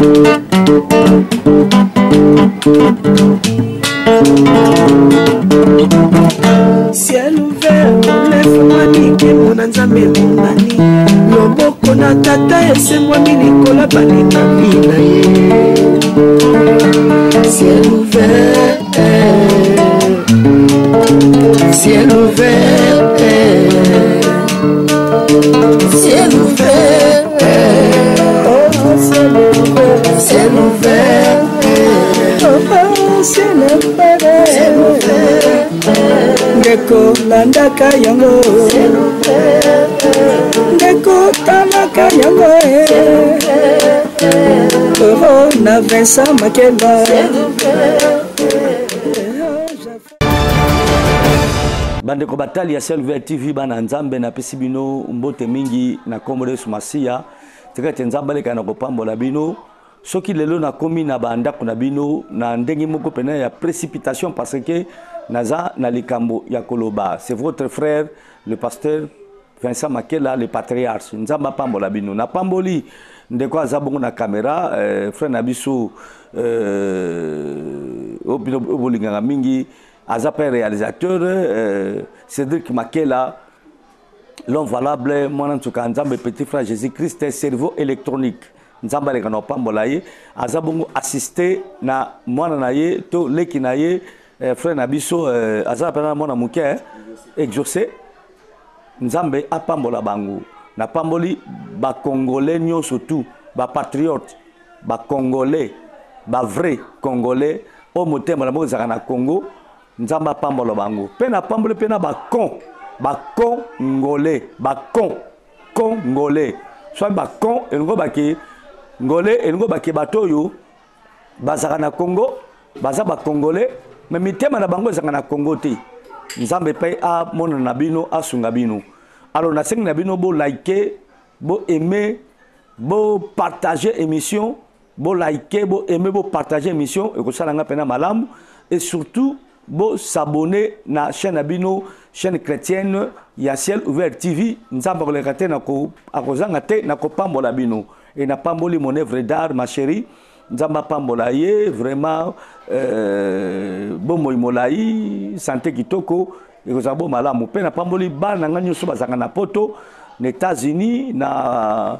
Ciel ouvert efungwami, nkembo na Nzambe emonani, loboko na Tata esembwami likolo balingami na ye. Ciel ouvert, ciel ouvert, ciel ouvert, oh, ciel ouvert, ciel ouvert, oh, ciel ouvert, ciel ouvert. Ndeko, landaka yango, ndeko, talaka yango, oh, na Vincent Makela. Bandeko batali ya Ciel Ouvert TV, bana Nzambe, napesi bino mbote mingi na kombo Yesu Masiya. Tika ete Nzambe aleka na kopambola bino. Soki lelo nakomi na bandako na bino na ndenge moko pena ya précipitation, parce que naza na likambo ya koloba. C'est votre frère le pasteur Vincent Makela, le patriarche. Nzambe apambola bino. Napamboli ndeko aza bongo na caméra, frère na biso, oyo bino bolingaka mingi, aza pe réalisateur, Cédric Makela, l'homme valable, mwana nsuka Nzambe, petit frère Jésus-Christ, cerveau électronique. Nzambe aleka na opambola ye, aza bongo assisté na mwana na ye to leki na ye, frère na biso, aza pe na mwana moke, exaucé. Nzambe apambola bango. Napamboli ba Congolais nyonso tout, ba patriotes, ba Congolais, ba vrais Congolais oyo motema na bango ezalaka na Congo. Nzambe apambola bango. Pe napamboli pe na ba con, ba Congolais, ba con Congolais. Soit ba con elingo bake ngolais, elingo bake bato oyo bazalaka na Congo, baza ba Congolais, mais mitema na bango ezalaka na Congo te. Nzambe pe amona na bino, asunga bino. Alors nasengi na bino bo liker, bo aimer, bo partager émission, bo liker, bo aimer, bo partager émission, ekosala nga pena malamu. Et surtout bo s'abonner na chaîne na bino, chaîne chrétienne ya Ciel Ouvert TV. Nzambe akoleka te na ko, akozanga te na kopambola bino. Et na pamboli mon œuvre d'art, ma chérie. Nzambe apambola ye vraiment, bomoi molai, santé kitoko, ekozala bo malamu. Pe na pamboli bana nga nyonso bazanga na poto, na États-Unis, na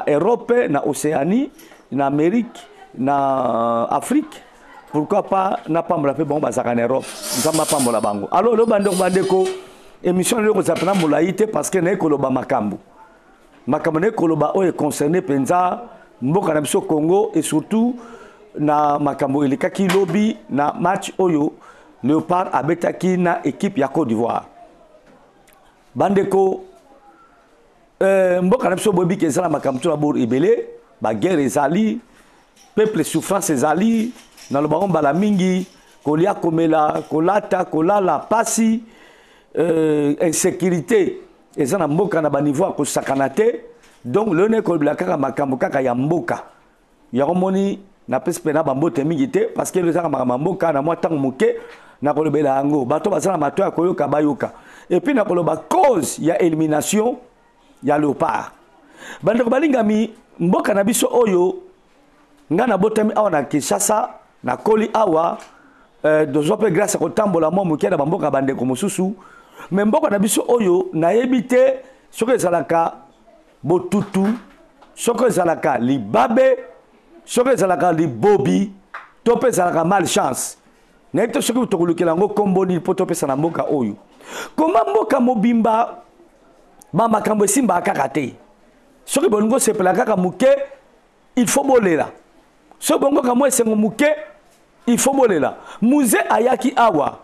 Europe, na Océanie, na Amérique, na Afrique. Pourquoi pas na pambola pe bango bazaka na Europe. Nzambe apambola bango. Alors lo bandeko, bandeko, émission lelo kozala na molai te parce que naye koloba makambo. Makambo naye koloba oyo concerné penza mboka na biso Congo, et surtout na makambo elekaki lobi na match oyo Léopard abetaki na équipe ya Côte d'Ivoire. Bandeko, mboka na biso boyebi ke eza na makambo to na bor ebele, ba guerre ezali, peuple souffrance ezali, na lobango mbala mingi, kolia, komela, kolata, kolala, pasi, insécurité eza na mboka na ba niveau ya kosakana te. Donc lelo nayekolobela kaka makambo kaka ya mboka. Yango moni napesi mpe na bambote mingi te parce que ezaka makambo ya mboka na mwa ntango moke nakolobela yango. Bato baza na mato ya koyoka bayoka. Et puis nakoloba cause ya élimination ya Léopard. Bandeko balingami, mboka na biso oyo nga nabotami awa na Kinshasa, nakoli awa, tozwa mpe grâce ya kotambola mwa moke na bamboka ya bandeko mosusu. Mais mboka na biso oyo nayebi te soki ezalaka botutu, soki ezalaka libabe, soki ezalaka libobi, to mpe ezalaka malchance. Nayebi te soki tokolukela yango kombo nini mpo topesa na mboka oyo. Koma mboka mobimba ba makambo esimbaka kaka te. Soki bolingi osepela kaka moke, il faut bolela. Soki bolingi kaka mwa esengo moke, il faut bolela. Muze ayaki awa,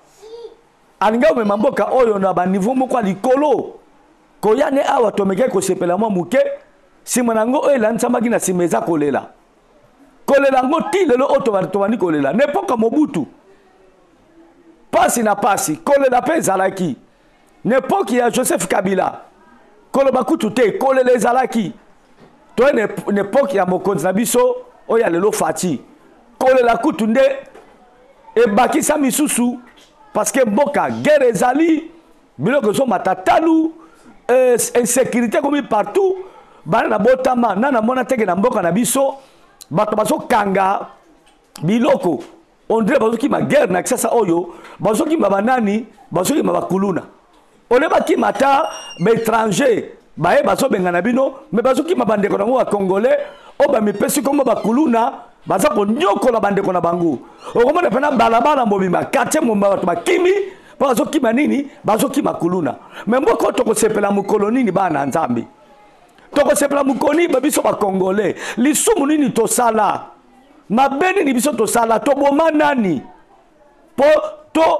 alingi komema mboka oyo na ba niveau moko ya likolo. Koya ne awa tomekaki kosepela mwa moke, nsima na yango oyo elandisamaki na nsima eza kolela. Kolela yango ti lelo oyo tobandi kolela. Na epoka Mobutu, pasi na pasi, kolela mpe ezalaki. Na epoke ya Joseph Kabila, koloba kutu te, kolela ezalaki. Toye na epoke ya mokonzi na biso oyo ya lelo Fatshi, kolela kutu nde ebakisa misusu parce que mboka guerre ezali, biloko ezomata talu, insécurité ekomi partout. Bana na botama na namona teke na mboka na biso Bato bazokanga biloko, on dirait bazokima guerre na Kinshasa oyo, bazokima banani, bazokima bakuluna. Ole bakima ata baétranger baye bazobengana bino, me bazokima bandeko na bango ba congolais oyo bamipesi kombo bakuluna, baza konyokola bandeko na bango. Okomona mpena balabala mobimba, quartier mobimba, bato bakimi mpo bazokima nini? Bazokima kuluna. Me mboka oyo tokosepela mokolo nini, bana Nzambe? Tokosepela mokolo nini biso bacongolais? Lisumu nini tosala? Mabe nini biso tosala? Toboma nani mpo to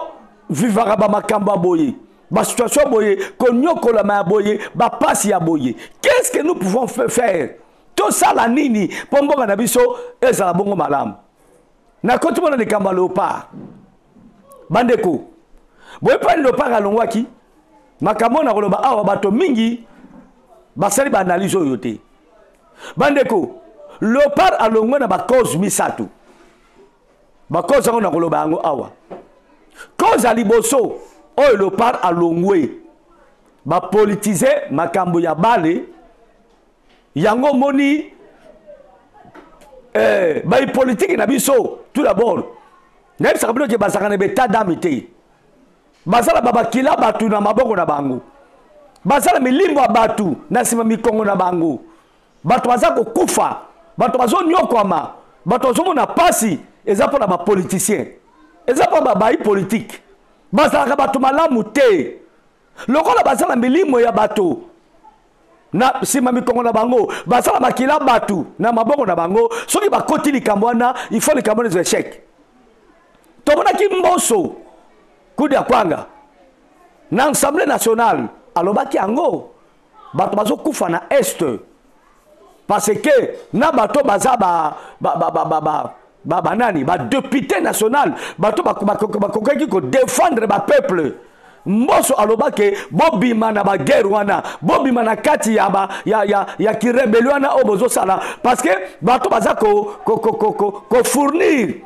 vivaka bamakambo ya boye, basituation ya boye, konyokolama ya boye, bapasi ya boye? Qu'est-ce que nous pouvons faire? Tosala nini mpo mboka na biso ezala bongo malamu? Nakoti mona likambo ya Léopard. Bandeko, boye mpani Léopard alongwaki, makambo na koloba awa, bato mingi basali baanalyse oyo te. Bandeko, Léopard alongwe na bacause misato. Bacause yango na koloba yango awa. Cause ya liboso oyo Léopard alongwe, bapolitize makambo ya bale. Yango moni bapolitike na biso, tout d'abord nayebisaka bino ke bazalaka na baétat d'âme te, bazala babakila bato na maboko na bango, bazala milimbo ya bato na nsima mikongo na bango. Bato baza kokufa, bato bazonyokwama, bato bazomona pasi, eza mpona bapoliticien, eza mpona babai politike. Bazalaka bato malamu te, lokola baza na milimo ya bato na nsima mikongo na bango, basala makila bato na maboko na bango. Soki bakoti likambo wana, il faut likambo wana ezwa échec. Tomonaki Mboso Kudia Kwanga na Assemblée nationale alobaki yango, bato bazokufa na Est parce que na bato baza ba ba ba ba ba ba ba banani, badéputé national, bato bakokaki kodéfendre bapeuple. Mboso alobaki bobima na baguerre wana, bobima na kati ya, ba, ya, ya, ya kirebeli wana oyo bozosala, parce que bato baza kofournir ko, ko, ko, barebele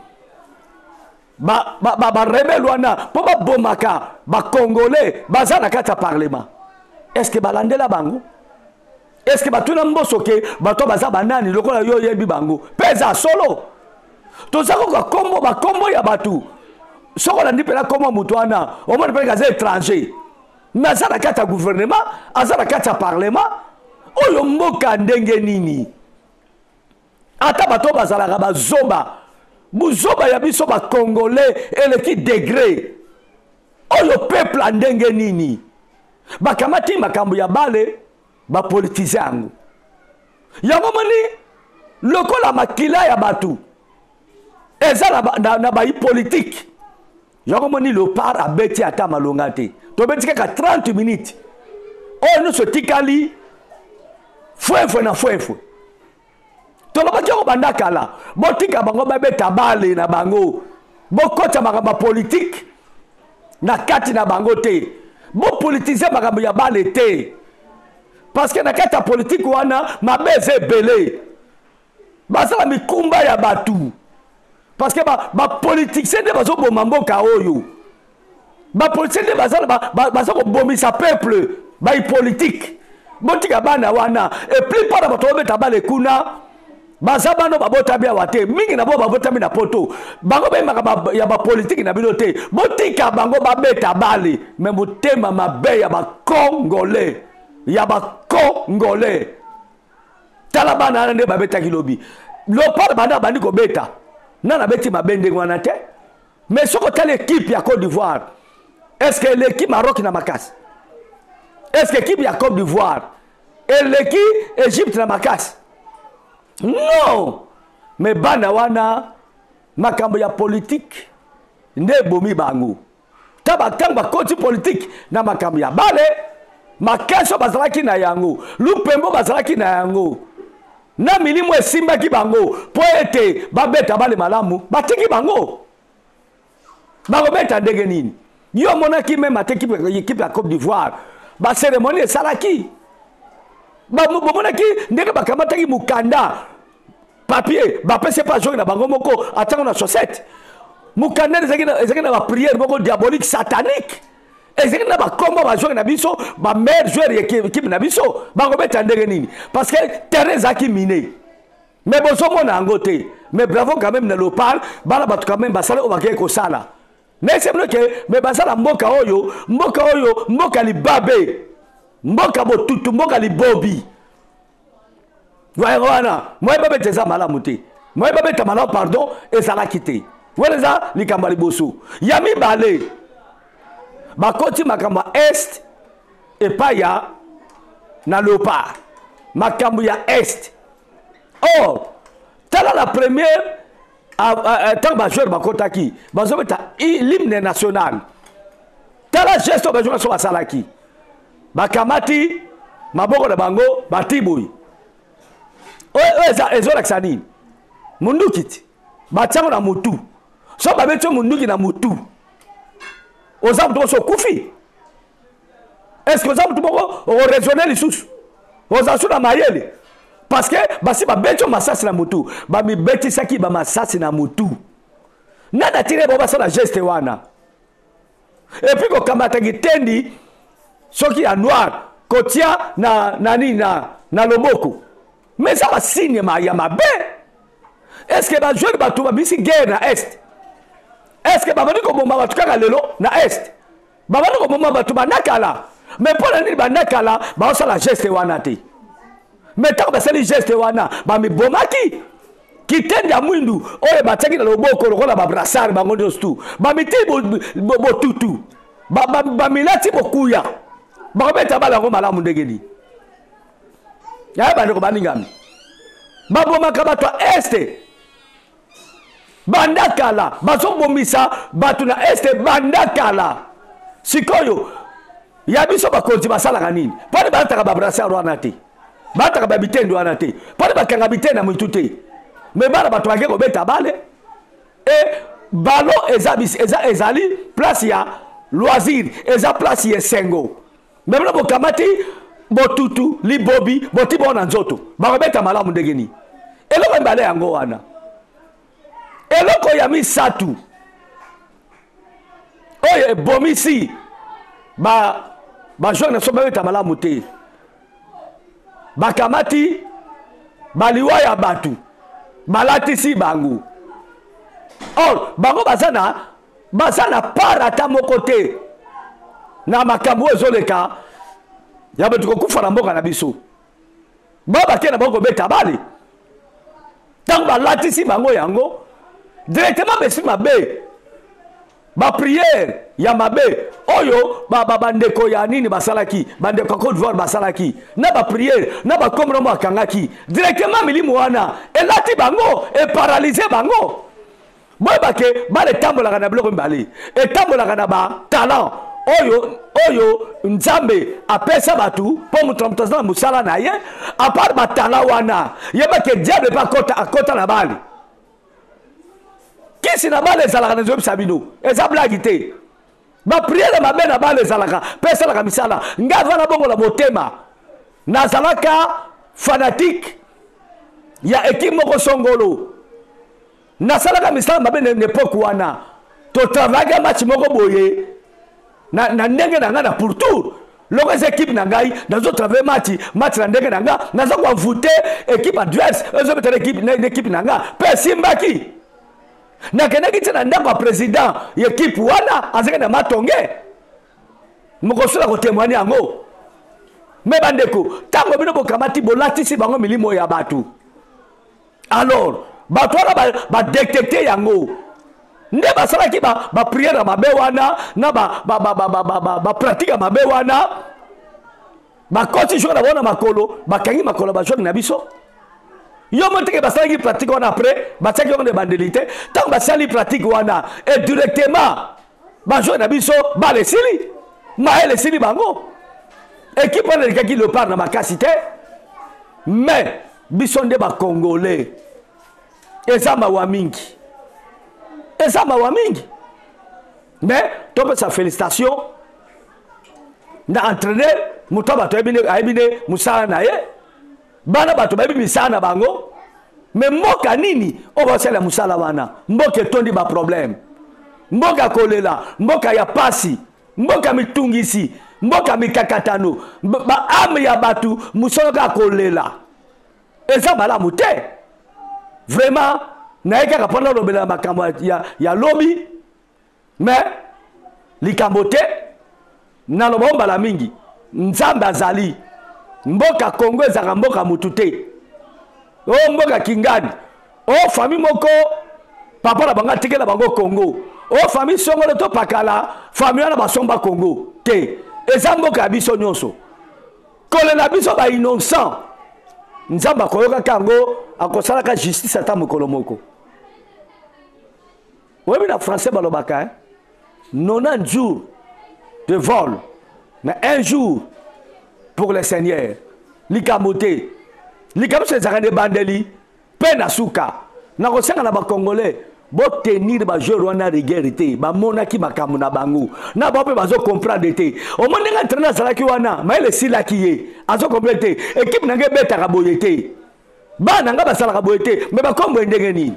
ba, ba wana mpo babomaka bacongolais, baza na kati ya parlement. Est ce que balandela bango? Est ce que batuna Mboso ke bato baza banani lokola yo oyebi bango? Mpe eza solo, toza koka kombo, bakombo ya bato. Soki olandi mpena kombo moto wana, omoni mpe aza étranger, mais aza na kati ya gouvernement, aza na kati ya parlement. Oyo mboka ndenge nini? Ata bato bazalaka bazoba, buzoba ya biso bacongolais eleki degré. Oyo peuple ya ndenge nini? Bakamati makambo ya bale, bapolitize yango. Yango moni lokola makila ya bato eza na, na, na bayi politike. Yango moni Léopard abeti ata malonga te, tobeti kaka 30 minutes, oyo nyonso etikali fwefwe na fwefwe. Tolobaki yango banda kala, botika bango babeta bale na bango, bokota makambo ya politike na kati na bango te, bopolitize makambo ya bale te, parce que na kati ya politike wana mabe eza ebele, basala mikumba ya bato, parce que bapoliticien nde bazoboma mboka oyo, bapoliticien nde baza kobomisa peuple, bapolitique. Botika bana wana. Et plupart na bato babeta bale kuna baza bano babotami awa te, mingi na bo babotami na poto, bango bayembaka ba, ya bapolitike na bino te. Botika bango babeta bale. Me motema mabe ya bacongolais, ya bacongolais. Tala bana wana nde babetaki lobi. Léopard banda bandi kobeta, nana abeti mabe ndenge wana te. Mais soki otali équipe ya Côte d'Ivoire, est ce que eleki Maroc na makasi? Est ce que équipe ya Côte d'Ivoire eleki Égypte na makasi? Non. Mais bana wana, makambo ya politike nde ebomi bango. Ta batango bakoti politike na makambo ya bale, makasi oyo bazalaki na yango, lupembo bazalaki na yango, na milimo esimbaki bango mpo ete babeta bale malamu, batiki bango. Bakobeta ndenge nini? Yo omonaki meme ate équipe ya Côte d'Ivoire, bacérémonie esalaki, bomonaki ndenge bakamataki mokanda, papier, bapesi epa jongi na bango moko atiango na chaussette. Mokanda ezalaki na baprière moko diabolique, satanique, ezalaki na bakombo bajoueur na biso, bameilleur joueur ya équipe na biso. Bakobeta ndenge nini? Parce que terrain ezalaki mine. Mais bozomona yango te. Mais bravo quand même na Léopard, bana bato quand même basala oyo bakei kosala. Nayebisa bino ke me baza na mboka oyo, mboka oyo, mboka libabe, mboka botutu, mboka libobi. Wana moye babeta eza malamu te, moye babeta malamu pardon ezalaki te. Wana eza likambo ya liboso. Ya mibale, bakoti makambo ya est epai ya na Léopard, makambo ya est. Or tala la première ntango bajoueur bakotaki bazobeta l'hymne national, tala geste oyo bajoueur so basalaki, bakamati maboko na bango bati boye. Oyo ezolakisa nini? Munduki ti batiango na mutu, so babeti yo munduki na mutu oza motu moso okufi. Est ce que oza motu moko okoraisonne lisusu, oza su na mayele? Parce que basi babeti yo masasi na mutu, bamibetisaki bamasasi na mutu. Nani atire bango basala geste wana? Epuis kokamata kitendi soki ya noir kotia na nani na, na loboko, mais eza basigne ma, ya mabe. Est ce que bajoueur bato babisi guerre na est? Est ce que babandi koboma bato kaka lelo na est? Babandi koboma bato banda kala. Mais mpo na nini banda kala baosala geste wana te? Mais ntango basali geste wana bamibomaki. Kitendi ya mwindu oyo batiaki na loboko lokola babrassard, bango nyonso tu bamiti botutu, bamilati bokuya, bakobeta bala yango malamu ndenge nini? Yaya bandeko balingami, babomaka bato ya este banda kala, bazobomisa bato na este banda kala. Sikoyo ya biso bakonzi basalaka nini? Mpona balataka babrassard wana te, balataka babitendo wana te, mpona bakanga bitendo na mitu te. Me bana bato bake kobeta bale e balo eza, eza, ezali place ya loisir, eza place ya esengo. Me bino bokamati botutu libobi boti bao na nzoto, bakobeta malamu ndenge nini? Eloko mibale yango wana. Eloko ya misatu oyo ebomisi ba bajoueur na biso babeta malamu te, bakamati baliwa ya bato balatisi bango. Or bango baza na baza na part ata moko te na makambo oyo ezoleka ya bato kokufa na mboka na biso. Ba bake na bango kobeta bale, ntango balatisi bango yango directement besi mabe, bapriere ya mabe oyo bandeko ya nini basalaki, bandeko ya Côte d'Ivoire basalaki na bapriere na bakombo na bakangaki directement, milimo wana elati bango, eparalyse bango. Boyeba ke bala etambolaka na biloko mibale, etambolaka na batalent oyo oyo Nzambe apesa bato mpo moto na moto aza na mosala na ye. Apart batalent wana, yeba ke diable mpe akota, akota na bale. Kisi na bale ezalaka, nazoyebisa bino, eza blage te. Bapriere mabe na bale ezalaka mpe esalaka misala. Ngai ava nabongola motema, nazalaka fanatique ya ekipe moko songolo, nasalaka misala mabe na epoke wana. Totravayaka match moko boye na, na ndenge na ngai na pourtour loko eza ekipe na ngai, nazotravaille match match na ndenge na ngai, naza koenvoute ekipe adverse ezobeta na ekipe na ngai mpe esimbaki. Nakendaki ti na ndako ya président ya ekipe wana, azalaki na matonge mokosola kotemoigne yango. Me bandeko, ntango bino bokamati bolatisi bango milimo ya bato, alors bato wana badetecte yango nde basalaki bapriere ya mabe wana na bapratique ya mabe wana, bakoti jour na bango na makolo, bakangi makolo ya bajoueur na biso. Yo mo teke basalaki pratique wana, après batiaki yango na ebandeli te. Ntango basali pratique wana et directement bajoueur na biso bala esili, mayele esili bango. Ekipe wana elekaki Leopard na makasi te, mais biso nde bakongolais eza mawa mingi, eza mawa mingi. Mais topesa félicitation na entraîneur, moto ya bato ayebi nde mosala na ye, bana bato bayebi misala na bango. Me mboka nini oyo basalela mosala wana? Mboka etondi baproblème, mboka kolela, mboka ya pasi, mboka mitungisi, mboka mikakatano, baame ya bato mosolo kaka kolela, eza malamu te. Vraiment naye kaka mpo nalobela makambo ya lobi, mais likambo te, naloba o mbala mingi, Nzambe azali. Mboka Congo ezalaka mboka mutu te. O mboka Kingani, o famille moko papa na bango atikela bango Congo, o famille songolo to pakala, famille wana basomba Congo te. Eza mboka ya biso nyonso. Kolela biso ba innocent, Nzambe akoyokaka yango, akosalaka justice ata mokolo moko. Oyebi na français balobaka, hein? 90 jours de vol, mais un jour pour le Seigneur. Likambo te, likambo so ezalaka na ebandeli mpe na suka. Nakosenga na bacongolais botenir bajoueur wana rigueur te, bamonaki makambo na bango na bango mpe bazocomprendre te. Omoni ndenge entraîneur azalaki wana, mayele esilaki ye, azocomprendre te. Ekipe na ngai ebetaka boye te, bana ngai basalaka boye te, me bakomboye ndenge nini?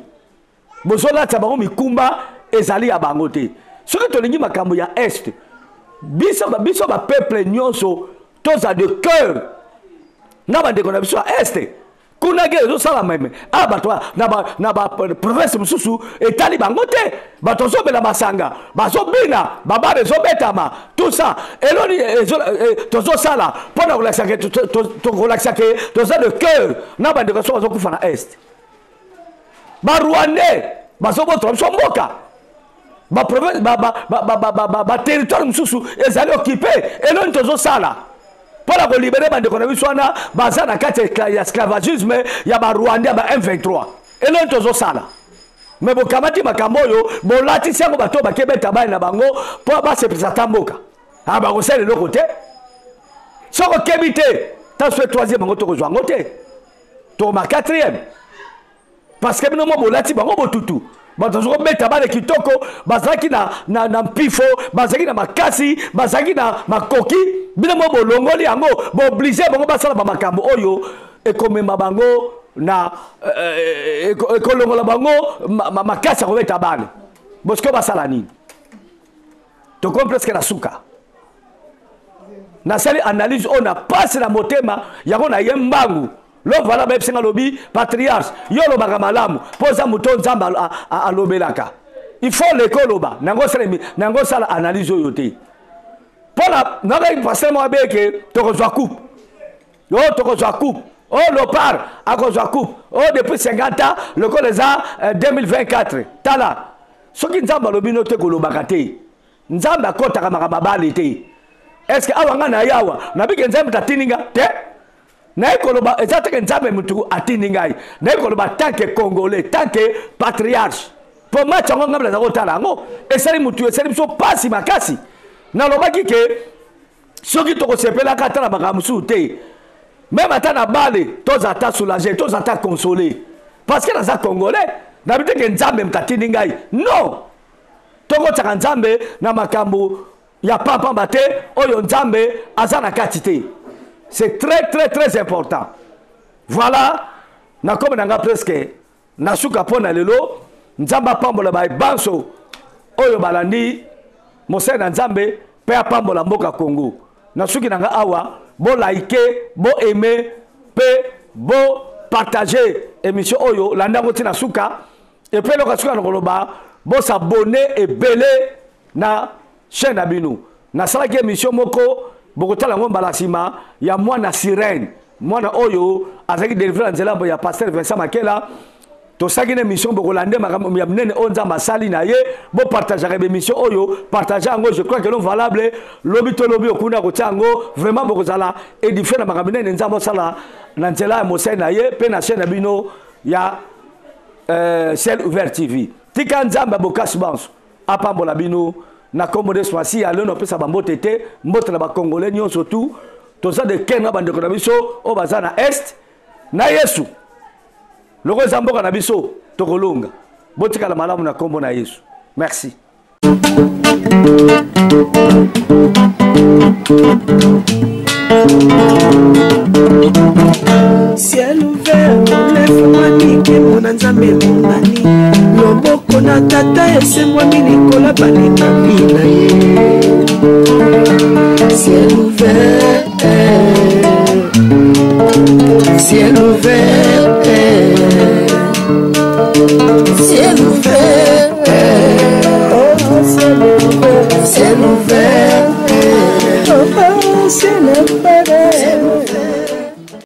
Bozolatisa bango mikumba ezali ya bango te. Soki tolingi makambo ya est, biso bapeuple nyonso toza de cœur na bandeko na biso ya est. Kuna guerre ezosalama, me awa bato na baprovince mosusu etali bango te. Bato bazobela masanga, bazobina, babare ezobetama, tout ça. Eloni tozosala mpo na kolakisa ke toza de cœur na bandeko so bazokufa na est. Barwandais bazobotola biso mboka, baterritoire mosusu ezali occupé. Eloni tozosala mpo na kolibere bandeko na biso wana baza na kati ya esclavagisme ya barwandais ya ba M23? Eloni tozosala? Me bokamati makambo oyo, bolatisi yango bato bakebeta bale na bango mpo basepelisa ata mboka. Ah, bakosala eloko te soki okebi te. Ta so troisième yango tokozwa yango te, tokoma quatrième, parce que bino mo bolati bango botutu. Bato baza kobeta bale kitoko, bazalaki na mpifo, bazalaki na makasi, bazalaki na makoki. Bino mo bolongoli yango, booblige bango basala bamakambo oyo ekomema bango na ekolongola bango makasi ya kobeta bale. Bosiko basala nini? Tokomi presque na suka. Nasali analyse oyo na pasi na motema yango na ye mbangu. Lovala bayebisi nga, lobi patriarche, yo olobaka malamu mpo oza moto Nzambe alobelaka. Il faut leka oloba nango, osala analyse oyo te mpo na pasteur moko abeke tokozwa coupe oyo, tokozwa coupe oyo, Léopard akozwa coupe oyo depuis 50 ans lokola eza 2024. Tala, soki Nzambe alobi no te, kolobaka te. Nzambe akɔtaka makambo abale te. Est-ce awa ngai na ye awa nabike Nzambe tatindi nga te? Naye koloba eza teke Nzambe mutu atindi ngai. Naye koloba tant que Congolais, tant que patriarche, mpo match yango ngai naza kotala yango, esali mutu, esali biso pasi makasi. Nalobaki ke soki tokosepelaka ata na makambo mosusu te, même ata na bale, toza ata soulagé, toza ata consolé, parce que naza Congolais. Nabi te ke Nzambe moto atindi ngai, non. Tokotiaka Nzambe na makambo ya pampamba te oyo Nzambe aza na kati te. C'est très très très important. Voilà, nakomi na nga presque nasuka mpo na lelo. Nzambe apambola baebanso oyo balandi mosali na Nzambe, mpe apambola mboka Congo. Nasuki na nga awa. Bolike, boaime mpe bopartage émission oyo, landa yango ntina suka. Epe eloko ya suka na koloba, bosabone ebele na chaîne na bino. Nasalaki émission moko, bokotala yango mbala nsima, ya mwana sirène, mwana oyo azalaki délivré na nzela ya pasteur Vincent Makela. Tosalaki na émission, bokolande makambo ya minene oyo Nzambe asali na ye. Bopartageaka baémission oyo, partage yango. Je crois que l'homme valable, lobi to lobi okunda kotia yango. Vraiment bokozala édifie na makambo minene Nzambe osala na nzela ya mosali na ye mpe na chaîne na bino ya Ciel Ouvert TV. Tika Nzambe abokasi banso apambola bino na nkombo de Yesu Masiya. Lelo napesa bambote te, mbote na bacongolais nyonso tu. Toza de cœur na bandeko na biso oyo baza na est. Na Yesu, loko eza mboka na biso, tokolonga. Botikala malamu na nkombo na Yesu. Merci. Ciel ouvert efungwami, nkembo na Nzambe emonani, loboko na Tata esembwami likolo balingami na ye. Ciel ouvert, ciel ouvert. C'est le frère.